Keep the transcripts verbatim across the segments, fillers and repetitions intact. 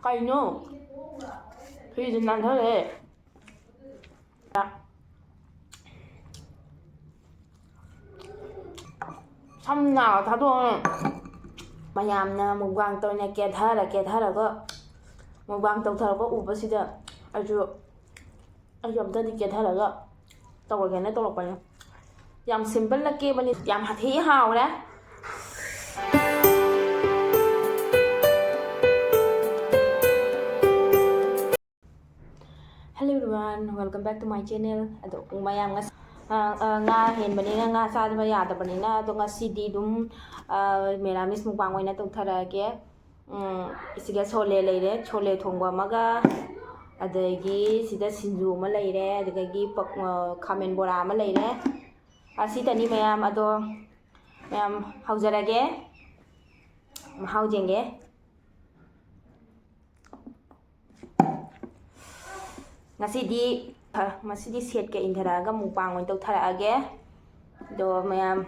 ꯀꯩꯅꯣ? ꯐꯤꯁꯦ ꯅꯥꯟꯊꯔꯦ꯫ ꯁꯝ ꯅꯥꯕ ꯊꯥꯗꯣꯛꯑꯣ꯫ ꯃꯌꯥꯝꯅ ꯃꯨꯛꯕꯥꯡ ꯇꯧꯅ ꯀꯦꯊꯔ ꯀꯦꯊꯔꯒ ꯃꯨꯛꯕꯥꯡ ꯇꯧꯊꯔꯛꯄ ꯎꯕꯁꯤꯗ ꯑꯩꯁꯨ ꯑꯩꯁꯨ ꯑꯝꯇꯗꯤ ꯀꯦꯊꯔꯒ ꯇꯧꯔꯒꯦꯅ ꯇꯧꯔꯛꯄꯅꯦ꯫ ꯌꯥꯝ ꯁꯤꯝꯄꯜꯅ ꯀꯦꯕꯅꯤ꯫ ꯌꯥꯝ ꯍꯥꯊꯤ ꯍꯥꯎꯔꯦ꯫ Hello everyone, welcome back to my channel. ꯑꯗꯣ ꯃꯌꯥꯝ ꯉꯁ-, ꯑ, ꯑ, ꯉꯥ ꯍꯦꯟꯕꯅꯤꯅ, ꯉꯥ ꯆꯥꯗꯕ ꯌꯥꯗꯕꯅꯤꯅ, ꯑꯗꯣ ꯉꯁꯤꯗꯤ ꯑꯗꯨꯝ, ꯑ, ꯃꯦꯔꯥꯃꯤꯁ ꯃꯨꯛꯕꯥꯡ ꯑꯣꯏꯅ ꯇꯧꯊꯔꯛꯑꯒꯦ꯫ ꯎꯝ, ꯁꯤꯗ ꯁꯣꯂꯦ ꯂꯩꯔꯦ, ꯁꯣꯂꯦ ꯊꯣꯡꯕ ꯑꯃꯒ, ꯑꯗꯒꯤ ꯁꯤꯗ ꯁꯤꯡꯖꯨ ꯑꯃ ꯂꯩꯔꯦ, ꯑꯗꯨꯗꯒꯤ ꯄꯛ-, ꯑ, ꯈꯥꯃꯦꯟ ꯕꯣꯔꯥ ꯑꯃ ꯂꯩꯔꯦ꯫ ꯑꯁꯤꯇꯅꯤ ꯃꯌꯥꯝ꯫ ꯑꯗꯣ ꯃꯌꯥꯝ ꯍꯧꯖꯔꯒꯦ, ꯃꯍꯥꯎ ꯌꯦꯡꯒꯦ꯫ ꯉꯁꯤꯗꯤ, ꯑ, ꯉꯁꯤꯗꯤ ꯁꯦꯠꯀ ꯏꯟꯊꯔꯛꯑꯒ ꯃꯨꯛꯕꯥꯡ ꯑꯣꯏꯅ ꯇꯧꯊꯔꯛꯑꯒꯦ꯫ ꯑꯗꯣ ꯃꯌꯥꯝ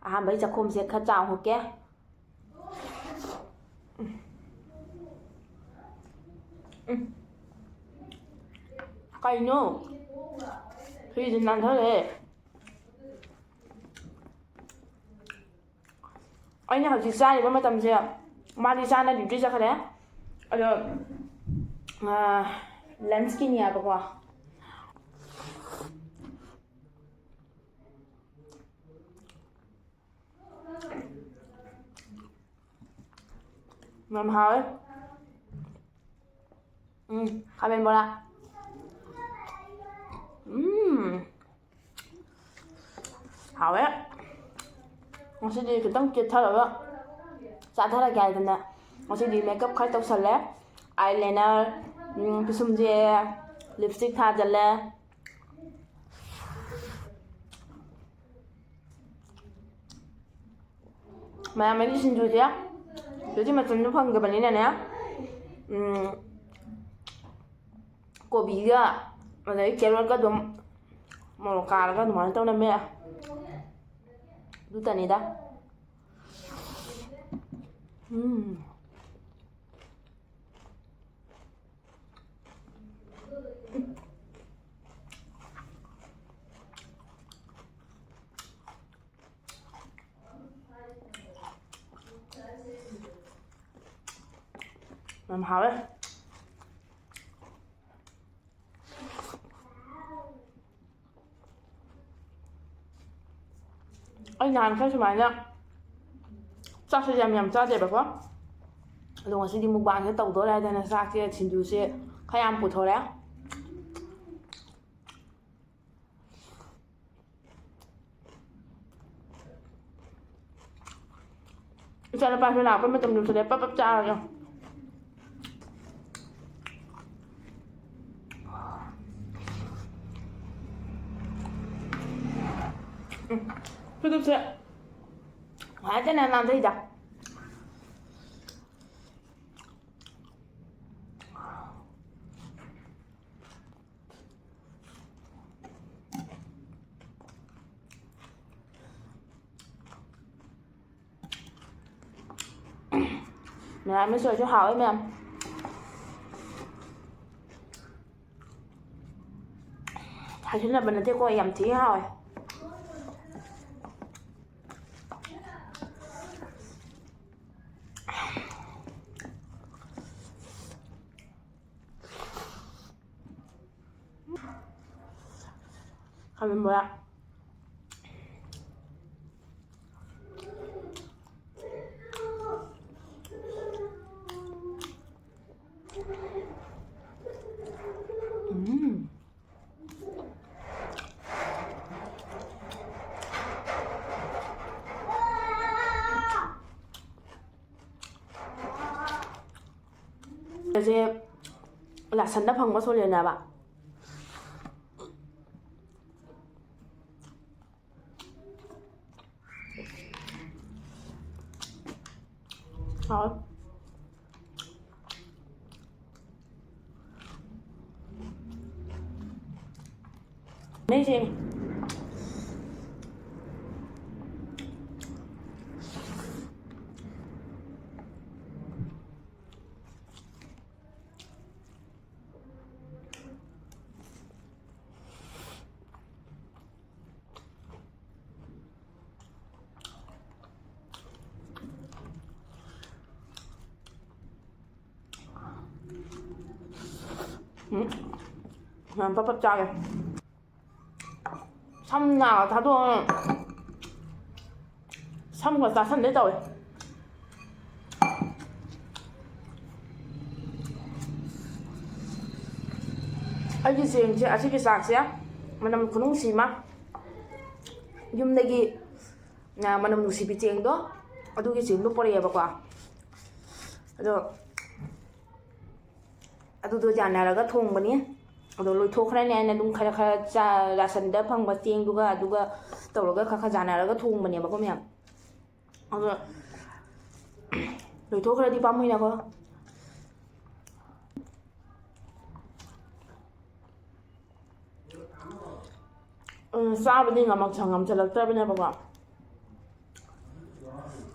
ꯑꯍꯥꯟꯕꯩ ꯆꯥꯛꯈꯣꯝꯁꯦ ꯈꯔ ꯆꯥꯎꯍꯣꯛꯀꯦ꯫ ꯎꯝ꯫ ꯀꯩꯅꯣ? ꯐꯤꯁꯦ ꯅꯥꯟꯊꯔꯦ꯫ ꯑꯩꯅ ꯍꯧꯖꯤꯛ ꯆꯥꯔꯤꯕ ꯃꯇꯝꯁꯦ, ꯃꯥꯗꯤ ꯆꯥꯅ duty ꯆꯠꯈ꯭ꯔꯦ꯫ ꯑꯗꯣ, ꯑꯥ, lunchꯀꯤꯅꯦꯕꯀꯣ꯫ ꯌꯥꯝ ꯍꯥꯎꯋꯦ꯫ ꯎꯝ, ꯈꯥꯃꯦꯟ ꯕꯣꯔꯥ꯫ ꯎꯝ, ꯍꯥꯎꯋꯦ꯫ ꯉꯁꯤꯗꯤ ꯈꯤꯇꯪ ꯀꯦꯊꯔꯒ ꯆꯥꯊꯔꯒꯦ ꯍꯥꯏꯗꯅ ꯉꯁꯤꯗꯤ makeup ꯈꯔ ꯇꯧꯁꯜꯂꯦ꯫ Eyeliner, ꯎꯝ, ꯄꯤꯁꯨꯝꯁꯦ, lipstick ꯊꯥꯖꯜꯂꯦ꯫ ꯃꯌꯥꯝ ꯑꯩꯒꯤ ꯁꯤꯡꯖꯨꯁꯦ ꯍꯧꯖꯤꯛ ꯃꯇꯝꯗ ꯐꯪꯗꯕꯅꯤꯅꯅꯦ, ꯎꯝ, ꯀꯣꯕꯤꯒ ꯑꯗꯩ carrotꯀ ꯑꯗꯨꯝ ꯃꯣꯔꯣꯛ ꯀꯥꯔꯒ ꯑꯗꯨꯃꯥꯏꯅ ꯇꯧꯅ ꯃꯦꯠꯂꯦ꯫ ꯑꯗꯨꯇꯅꯤꯗ꯫ ꯎꯝ꯫ ꯌꯥꯝ ꯍꯥꯎꯋꯦ꯫ ꯑꯩ ꯅꯍꯥꯟꯈꯩ ꯁꯨꯃꯥꯏꯅ ꯆꯥꯛꯁꯦ ꯌꯥꯝ ꯌꯥꯝ ꯆꯥꯗꯦꯕꯀꯣ꯫ ꯑꯗꯣ ꯉꯁꯤꯗꯤ ꯃꯨꯛꯕꯥꯡꯁꯦ ꯇꯧꯗꯣꯔꯦ ꯍꯥꯏꯗꯅ ꯆꯥꯛꯁꯦ, ꯁꯤꯡꯖꯨꯁꯦ ꯈꯔ ꯌꯥꯝ ꯄꯨꯊꯣꯔꯛꯑꯦ꯫ ꯏꯆꯥꯅꯨꯄꯥꯁꯨ ꯂꯥꯛꯄ ꯃꯇꯝ ꯌꯧꯁꯤꯜꯂꯦ, ꯄꯞ ꯄꯞ ꯆꯥꯔꯒꯦ꯫ ꯎꯝ, ꯈꯨꯗꯨꯞꯁꯦ ꯉꯥꯏꯍꯥꯛꯇꯅ ꯅꯥꯟꯊꯩꯗ꯫ ꯃꯦꯔꯥꯃꯦꯁ ꯑꯣꯏꯔꯁꯨ ꯍꯥꯎꯋꯦ ꯃꯌꯥꯝ꯫ ꯍꯥꯏꯖꯤꯟꯅꯕ ꯅꯠꯇꯦꯀꯣ, ꯌꯥꯝ ꯊꯤꯅ ꯍꯥꯎꯋꯦ꯫ ꯈꯥꯃꯦꯟ ꯕꯣꯔꯥ꯫ ꯎꯝ꯫ ꯁꯦ ꯂꯥꯁꯟꯗ ꯐꯪꯕ ꯁꯣꯂꯦꯅꯦꯕ꯫ ꯍꯥꯎ꯫ ꯅꯦꯁꯦ꯫ ꯎꯝ, ꯌꯥꯝ ꯄꯞ ꯄꯞ ꯆꯥꯒꯦ꯫ ꯁꯝ ꯅꯥꯒ ꯊꯥꯗꯣꯛꯑꯒ ꯁꯝꯒ ꯆꯥꯁꯟꯗꯣꯏ ꯇꯧꯋꯦ꯫ ꯑꯩꯒꯤ ꯆꯦꯡꯁꯦ, ꯑꯁꯤꯒꯤ ꯆꯥꯛꯁꯦ ꯃꯅꯝ ꯈꯨꯅꯨꯡꯁꯤ ꯑꯃ, ꯌꯨꯝꯗꯒꯤ, ꯑ, ꯃꯅꯝ ꯅꯨꯡꯁꯤꯕꯤ ꯆꯦꯡꯗꯣ, ꯑꯗꯨꯒꯤ ꯆꯦꯡꯗꯣ ꯄꯣꯔꯛꯑꯦꯕꯀꯣ꯫ ꯑꯗꯣ ꯑꯗꯨꯗꯣ ꯌꯥꯅꯔꯒ ꯊꯣꯡꯕꯅꯤ꯫ ꯑꯗꯣ ꯂꯣꯏꯊꯣꯛꯈ꯭ꯔꯅꯤ ꯍꯥꯏꯅ ꯑꯗꯨꯝ ꯈꯔ ꯈꯔ ꯆꯥ-, ꯔꯥꯁꯟꯗ ꯐꯪꯕ ꯆꯦꯡꯗꯨꯒ ꯑꯗꯨꯒ ꯇꯧꯔꯒ ꯈꯔ ꯈꯔ ꯌꯥꯅꯔꯒ ꯊꯣꯡꯕꯅꯦꯕꯀꯣ ꯃꯌꯥꯝ꯫ ꯑꯗꯣ ꯂꯣꯏꯊꯣꯛꯈ꯭ꯔꯗꯤ ꯄꯥꯝꯃꯨꯏꯅꯀꯣ꯫ ꯎꯝ, ꯆꯥꯕꯗꯤ ꯉꯝꯃꯛ-, ꯉꯝꯁꯜꯂꯛꯇ꯭ꯔꯕꯅꯦꯕꯀꯣ꯫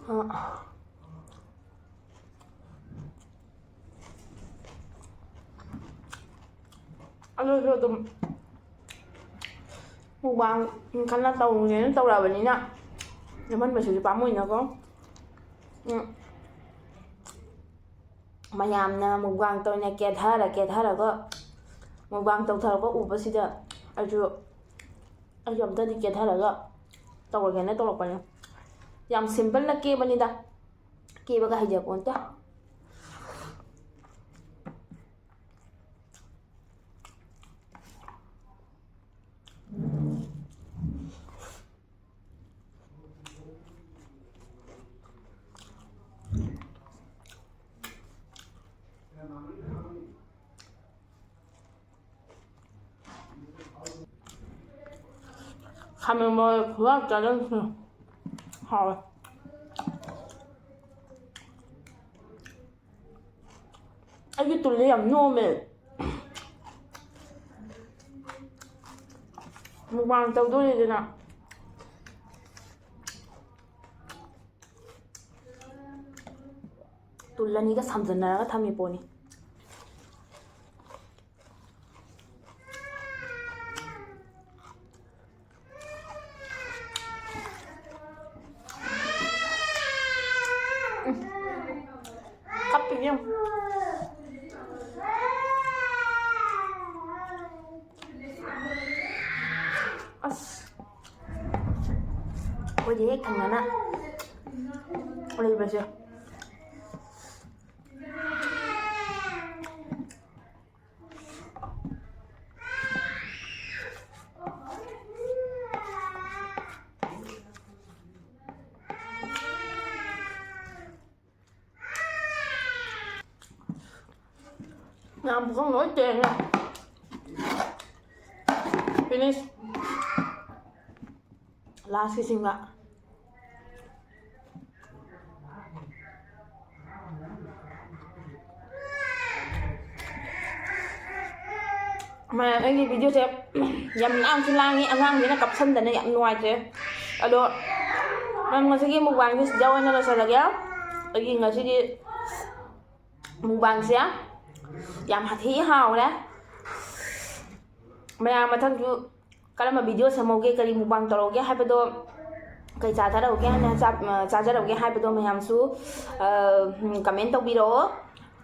ꯑ, ꯑꯗꯨꯁꯨ ꯑꯗꯨꯝ mukbang ꯀꯟꯅ ꯇꯧꯔꯤꯅꯦꯅ ꯇꯧꯔꯛꯑꯕꯅꯤꯅ, ꯂꯦꯝꯍꯟꯕꯁꯤꯁꯨ ꯄꯥꯝꯃꯨꯏꯅꯀꯣ꯫ ꯎꯝ꯫ ꯃꯌꯥꯝꯅ mukbang ꯇꯧꯅ ꯀꯦꯊꯔ ꯀꯦꯊꯔꯒ mukbang ꯇꯧꯊꯔꯛꯄ ꯎꯕꯁꯤꯗ ꯑꯩꯁꯨ, ꯑꯩꯁꯨ ꯑꯝꯇꯗꯤ ꯀꯦꯊꯔꯒ ꯇꯧꯔꯒꯦꯅ ꯇꯧꯔꯛꯄꯅꯦ꯫ ꯌꯥꯝ simpleꯅ ꯀꯦꯕꯅꯤꯗ, ꯀꯦꯕꯒ ꯍꯩꯖꯄꯣꯟꯇꯦ꯫ ꯈꯥꯃꯦꯟ ꯃꯔꯣꯏ ꯈꯨꯌꯥꯛ ꯆꯥꯖꯟꯁꯦ꯫ ꯍꯥꯎꯋꯦ꯫ ꯑꯩꯒꯤ ꯇꯨꯜꯁꯦ ꯌꯥꯝ ꯅꯣꯝꯃꯦ꯫ Mukbang ꯇꯧꯗꯣꯔꯤꯗꯅ꯫ ꯇꯨꯜ ꯑꯅꯤꯒ ꯁꯝꯖꯟꯅꯔꯒ ꯊꯝꯃꯤ ꯄꯣꯠꯅꯤ꯫ ꯎꯝ꯫ ꯀꯞꯄꯤꯅꯦ ꯌꯦꯡꯉꯨ꯫ ꯍꯦꯛ ꯊꯪꯅꯅ ꯂꯩꯕꯁꯦ꯫ ꯃꯌꯥꯝ ꯄꯨꯈꯝ ꯂꯣꯏ ꯇꯦꯡꯉꯦ꯫ Finish꯫ Lastꯀꯤ ꯁꯤꯡꯒ꯫ ꯃꯌꯥꯝ, ꯑꯩꯒꯤ videoꯁꯦ ꯌꯥꯝ ꯂꯥꯡꯁꯨ ꯂꯥꯡꯉꯤ, ꯑꯉꯥꯡꯁꯤꯅ ꯀꯞꯁꯟꯗꯅ ꯌꯥꯝ ꯅꯨꯡꯉꯥꯏꯇ꯭ꯔꯦ꯫ ꯑꯗꯣ ꯃꯌꯥꯝ, ꯉꯁꯤꯒꯤ mukbangꯁꯦ ꯁꯤꯗ ꯑꯣꯏꯅ ꯂꯣꯏꯁꯤꯜꯂꯒꯦ꯫ ꯑꯩꯒꯤ ꯉꯁꯤꯒꯤ mukbangꯁꯦ ꯌꯥꯝ ꯊꯤ ꯍꯥꯎꯔꯦ꯫ ꯃꯌꯥꯝ, ꯃꯊꯪꯁꯨ ꯀꯔꯝꯕ video ꯁꯦꯝꯍꯧꯒꯦ, ꯀꯔꯤ mukbang ꯇꯧꯔꯧꯒꯦ ꯍꯥꯏꯕꯗꯣ, ꯀꯩ ꯆꯥꯊꯔꯧꯒꯦ ꯍꯥꯏꯅ ꯆꯥ-, ꯑ, ꯆꯥꯖꯔꯧꯒꯦ ꯍꯥꯏꯕꯗꯣ ꯃꯌꯥꯝꯁꯨ, ꯑ, ꯎꯝ, comment ꯇꯧꯕꯤꯔꯛꯑꯣ꯫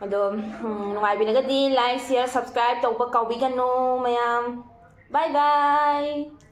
ꯑꯗꯣ, ꯎꯝ, ꯅꯨꯡꯉꯥꯏꯕꯤꯔꯒꯗꯤ like, share, subscribe ꯇꯧꯕ ꯀꯥꯎꯕꯤꯒꯅꯨ ꯃꯌꯥꯝ꯫ Bye bye꯫